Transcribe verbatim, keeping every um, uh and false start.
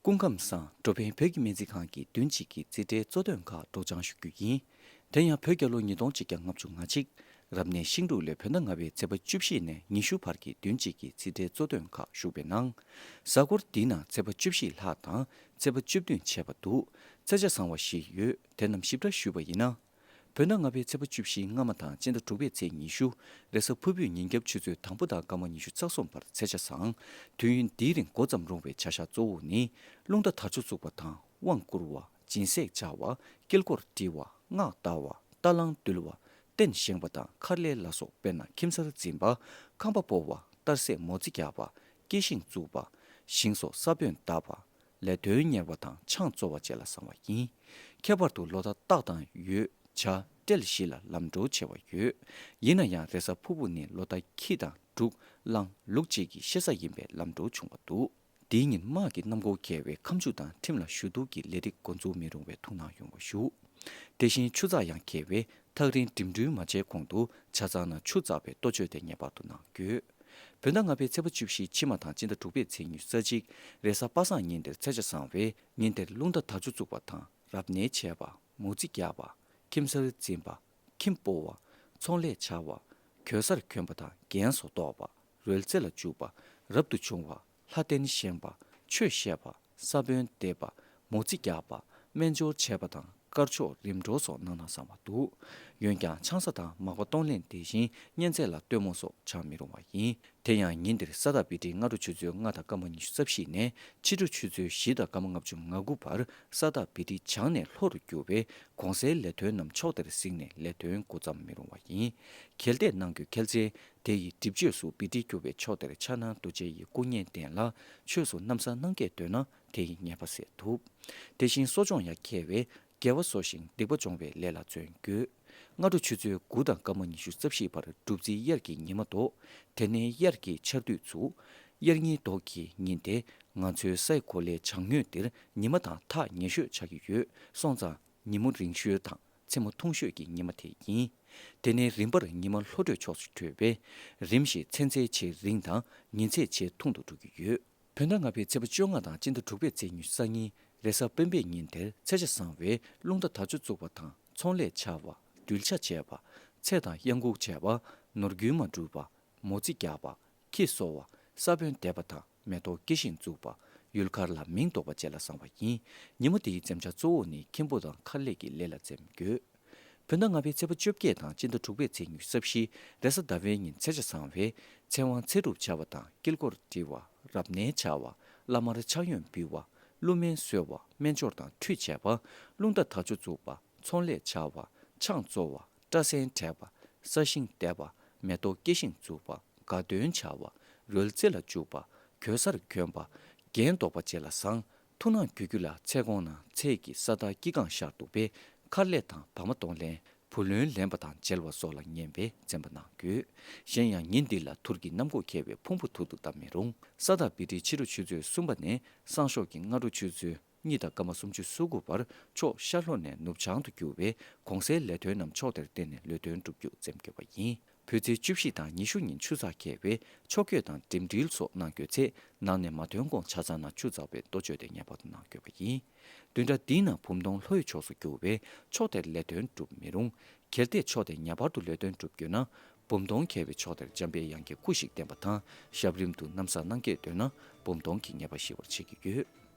སྐུ་ཁམས་བཟང་། འགྲོ་ཕན་བོད་ཀྱི་སྨན་རྩིས་ཁང་གི་བདུན་གཅིག་གི་རྩིས་ཁྲའི་གཙོ་དོན་ཁག་སྒྲོག་སྦྱང་ཞུ་རྒྱུ་ཡིན། དེ་ཡང་བོད་རྒྱལ་ལོ་ཉིས་སྟོང་གཅིག་བརྒྱ་ལྔ་བཅུ་ང་གཅིག་རབ་གནས་ཤིང་འབྲུག་ལོའི་བོད་ཟླ་ལྔ་པའི་ཚེས་པ་བཅུ་བཞི་ནས་ཉི་ཤུ་བར་གྱི་བདུན་གཅིག་གི་རྩིས་ཁྲའི་གཙོ་དོན་ཁག་ཞུགས་པའི་ནང་། གཟའ་འཁོར་འདིའི་ནང་ཚེས་པ་བཅུ་བཞི་ལྷག་དང་ཚེས་པ་བཅུ་བདུན་བྱས་པ་འདུག་ཚེས་ཆ་བཟང་བ་བཞི་ཡོད། དེ་རྣམས་ཞིབ་ཕྲ་ཞུས་པ་ཡིན་ན། བོད་ཟླ་ལྔ་པའི་ཚེས་པ་བཅུ་བཞིའི་སྔ་མ་དང་སྤྱི་ཟླ་དྲུག་པའི་ཚེས་ཉི་ཤུ། རེས་གཟའ་ཕུར་བུའི་ཉིན་རྒྱབ་ཆུ་ཚོད་དང་པོ་དང་སྐར་མ་ཉི་ཤུ་རྩ་གསུམ་བར་ཚེས་ཆ་བཟང་། དུས་ཡུན་འདིའི་རིང་འགོ་བརྩམས་རུང་བའི་བྱ་གཞག་གཙོ་བོ་ནི། རླུང་རྟ་དར་ལྕོག་བཙུགས་པ་དང་དབང་བསྐུར་བ། སྦྱིན་སྲེག་བྱ་བ། དཀྱིལ་འཁོར་འབྲི་བ། སྔགས་བཟླ་བ། རྟ་གླང་འདུལ་བ། རྟེན་བཞེངས་པ་དང་མཁར་ལས་ལ་སོགས། དཔེར་ན་ཁྱིམ་གསར་འཛིན་པ། ཁང་པ་སྤོ་བ། གཏར་སྲེག་མོ་རྩིས་རྒྱག་པ། སྐྱེད་ཤིང་བཙུགས་པ། ཞིང་སོགས་ས་བོན་བཏབ་པ། ལས་དོན་གཉེར་བ་དང་ཆང་བཙོ་བ་བཅས་ལ་བསམ་བ་ཡིན། ཁྱད་པར་དུ་ལོ་ཟླ་སྟག་དང་ཡོས། བྱ། སྤྲེལ་བཞི་ལ་ལམ་འགྲོ་ཆེ་བ་ཡོད། ཡིན་ན་ཡང་རེས་གཟའ་ཕུར་བུ་ནི་ལོ་ཟླ་ཁྱི་དང་འབྲུག་གླང་ལུག་བཅས་ཀྱི་ཤེ་ས་ཡིན་པས་ལམ་འགྲོ་ཆུང་བ་འདུག་དེའི་ཉིན་དམག་གི་གནམ་སྒོ་བརྒལ་བའི་ཁ་མཆུ་དང་ཁྲིམས་ལ་ཞུ་གཏུག་གི་ལས་རིགས་འགོ་འཛུགས་མི་རུང་བའི་ཐུགས་སྣང་ཡོང་བ་ཞུ། དེ་བཞིན་ཆུ་ཚགས་ཡང་བརྒལ་བས་ཐག་རིང་འགྲིམ་འགྲུལ་མ་བྱས་གོང་དུ་ཆ་ཚང་ན་ཆུ་འཛག་པའི་ལྟོ་བཅོས་དེ་ངེས་པར་དུ་གནང་དགོས། བོད་ཟླ་ལྔ་པའི་ཚེས་པ་བཅུ་བཞིའི་ཕྱི་མ་དང་སྤྱི་ཟླ་དྲུག་པའི་ཚེས་ཉི་ཤུ་རྩ་གཅིག་རེས་གཟའ་པ་སངས་ཉིན་དེར་ཚེས་ཆ་བཟང་བས་ཉིན་དེར་རླུང་རྟ་དར་ལྕོག་བཙུགས་པ་དང་རབ་གནས་བྱས་པ། མོ་རྩིས་རྒྱག་པ། ཁྱིམ་གསར་འཛིན་པ། ཁྱིམ་སྤོ་བ། ཚོང་ལས་བྱ་བ། གོས་གསར་གྱོན་པ་དང་རྒན་སོགས་གཏོགས་པ། རོལ་རྩེད་ལ་འཇུག་པ། རབ་ཏུ་བྱུང་བ། ལྷ་རྟེན་བཞེངས་པ། ཆོས་བཤད་པ། ས་བོན་འདེབས་པ། མོ་རྩིས་རྒྱག་པ། སྨན་སྦྱོར་བྱས་པ་དང་དཀར་ཕྱོགས་རིམ་གྲོ་སོགས་གནང་ན་བསམ་པ་འདུག་འོན་ཀྱང་ཆང་ས་དང་མག་པ་གཏོང་ལེན་དེ་བཞིན་གཉན་ཚད་ལ་སྟོན་མོ་སོགས་བྱང་མི་རུང་བ་ཡིན། དེ་ཡང་ཉིན་འདིར་ས་བདག་བི་ཏྲའི་སྔ་དྲོ་ཆུ་ཚོད་ལྔ་དང་སྐར་མ་ཉི་ཤུ་རྩ་བཞི་ནས་ཕྱི་དྲོ་ཆུ་ཚོད་བཞི་དང་སྐར་མ་ལྔ་བཅུ་ང་དགུ་བར་ས་བདག་བི་ཏྲ་བྱང་ནས་ལྷོ་རུ་རྒྱུ་བས་གོང་གསལ་ལས་དོན་རྣམས་ཕྱོགས་དེར་གཟིགས་ནས་ལས་དོན་འགོ་བརྩམ་མི་རུང་བ་ཡིན། གལ་ཏེ་གནང་དགོས་གལ་ཚེ་དེ་ཡི་སྒྲིབ་བཅོས་སུ་བི་ཏྲ་རྒྱུ་བའི་ཕྱོགས་དེར་ཕྱག་ན་རྡོ་རྗེ་ཡི་སྐུ་བརྙན་གདན་ལ་ཆོས་སུ་གནམ་ས་གནང་སྐྱེས་འདོད་ན་དེ་ཡི་ཉེས་པ་སེལ་ཐུབ། དེ་བཞིན་གསོ་སྦྱོང་ཡང་འཁེལ་བས། དགེ་བ་གསོ་ཞིང་སྡིག་པ་སྦྱོང་བའི་ལས་ལ་བརྩོན་དགོས། སྔ་དྲོ་ཆུ་ཚོད་དགུ་དང་སྐར་མ་ཉི་ཤུ་རྩ་བཞི་བར་སྒྲུབ་རྩིས་དབྱར་གྱི་ཉི་མ་ལྡོག་དེ་ནས་དབྱར་གྱི་ཆར་དུས་ཚུགས། དབྱར་ཉི་ལྡོག་གི་ཉིན་དེ་ང་ཚོའི་སའི་གོ་ལའི་བྱང་ངོས་འདིར་ཉི་མ་དང་ཐག་ཉེ་ཤོས་ཆགས་ཀྱི་ཡོད་སོང་ཙང་ཉིན་མོ་རིང་ཤོས་དང་མཚན་མོ་ཐུང་ཤོས་ཀྱི་ཉི་མ་དེ་ཡིན། དེ་ནས་རིམ་པར་ཉི་མ་ལྷོ་འཕྲོས་ཕྱོགས་སུ་བྲོས་པས་རིམ་བཞིན་མཚན་ཚད་ཇེ་རིང་དང་ཉིན་ཚད་ཇེ་ཐུང་དུ་འགྲོ་གི་ཡོད། བོད་ཟླ་ལྔ་པའི་ཚེས་པ་བཅོ་ལྔ་དང་སྤྱི་ཟླ་དྲུག་པའི་ཚེས་ཉི་ཤུ་རྩ་གཉིས་རེས་གཟའ་སྤེན་པའི་ཉིན་དེར་ཚེས་ཆ་བཟང་བས་རླུང་རྟ་དར་ལྕོག་བཙུགས་པ་དང་ཚོང་ལས་བྱ་བ། གདུལ་བྱ་བྱས་པ། ཚེ་དང་གཡང་འགུགས་བྱས་པ། ནོར་རྒྱུན་མ་འགྲུབ་པ། མོ་རྩིས་རྒྱག་པ། ཁྱི་གསོ་བ། ས་བོན་འདེབས་པ་དང་མེ་ཏོག་སྐྱེ་ཤིང་འཛུགས་པ། ཡུལ་མཁར་ལ་མིང་འདོགས་པ་བཅས་ལ་བསམ་པ་ཡིན། ཉིན་མོ་འདིའི་འཛེམ་བྱ་གཙོ་བོ་ནི་ཁྱིམ་སྤོ་དང་མཁར་ལས་ཀྱི་ལས་ལ་འཛེམ་དགོས། བོད་ཟླ་ལྔ་པའི་ཚེས་པ་བཅོ་བརྒྱད་དང་སྤྱི་ཟླ་དྲུག་པའི་ཚེས་ཉི་ཤུ་རྩ་བཞི་རེས་གཟའ་ཟླ་བའི་ཉིན་ཚེས་ཆ་བཟང་བས་ཚེ་དབང་ཚེ་སྒྲུབ་བྱ་བ་དང་དཀྱིལ་འཁོར་འབྲི་བ། རབ་གནས་བྱ་བ། བླ་མར་ཕྱག་གཡོན་འབུལ་བ། ཀླུ་སྨན་གསོལ་བ། སྨན་སྦྱོར་དང་ཁྲུས་བྱས་པ། རླུང་རྟ་དར་ལྕོག་བཙུགས་པ། ཚོང་ལས་བྱ་བ། ཆང་བཙོ་བ། སྐྲ་སེན་བྲེག་པ། ས་ཞིང་འདེབས་པ། མེ་ཏོག་སྐྱེ་ཤིང་འཛུགས་པ། དགའ་སྟོན་བྱ་བ། རོལ་རྩེད་ལ་འཇུག་པ། གོས་གསར་གྱོན་པ། རྒྱན་འདོགས་པ་བཅས་ལ་བཟང་། ཐུགས་སྣང་དགོས་རྒྱུ་ལ་ཚེས་གོང་ན་ཚེས་ཀྱི་ས་བདག་སྐྱེ་རྐང་ཤར་འདུག་པས་མཁར་ལས་དང་བ་མ་གཏོང་ལེན། བུ་ལོན་ལེན་པ་དང་མཇལ་བ་སོགས་ལ་ཉན་པའི་འཛེམ་པ་གནང་དགོས། གཞན་ཡང་ཉིན་འདི་ལ་ཐུར་གྱི་གནམ་སྒོ་འཁེལ་བའི་ཕུང་པོ་ཐུར་དུ་བཏབ་མི་རུང་། ས་བདག་བི་ཏྲའི་ཕྱི་དྲོ་ཆུ་ཚོད་གསུམ་པ་ནས་སང་ཞོགས་ཀྱི་སྔ་དྲོ་ཆུ་ཚོད་གཉིས་དང་སྐར་མ་སུམ་ཅུ་སོ་དགུ་བར་ཕྱོགས་ཤར་ལྷོ་ནས་ནུབ་བྱང་དུ་རྒྱུ་བས་གོང་གསལ་ལས་དོན་རྣམས་ཕྱོགས་དེར་བརྟེན་ནས་ལས་དོན་སྒྲུབ་རྒྱུ་འཛེམ་དགོས་པ་ཡིན། བོད་ཚེས་བཅུ་བཞི་དང་ཉི་ཤུ་ཉིན་ཆུ་ཚགས་འཁེལ་བས་ཕྱོགས་བསྐྱོད་དང་འགྲིམ་འགྲུལ་སོགས་གནང་དགོས་ཚེ་ནང་ནས་མ་ཐོན་གོང་ཆ་ཚང་ན་ཆུ་འཛག་པའི་ལྟོ་བཅོས་དེ་ངེས་པར་དུ་གནང་དགོས་པ་ཡིན། བདུན་ཕྲག་འདིའི་ནང་བུམ་སྟོང་ལྷོ་ཡི་ཕྱོགས་སུ་རྒྱུ་བས་ཕྱོགས་དེར་ལས་དོན་སྒྲུབ་མི་རུང་། གལ་ཏེ་ཕྱོགས་དེར་ངེས་པར་དུ་ལས་དོན་སྒྲུབ་དགོས་ན་བུམ་སྟོང་འཁེལ་བའི་ཕྱོགས་དེར་འཇམ་པའི་དབྱངས་ཀྱི་སྐུ་ཞིག་བསྟན་པ་དང་ཞབས་རིམ་དུ་གནམ་ས་གནང་སྐྱེས་འདོད་ན་བུམ་སྟོང་གི་ངེས་པ་ཞི་བར་བྱེད་ཀྱི་ཡོད།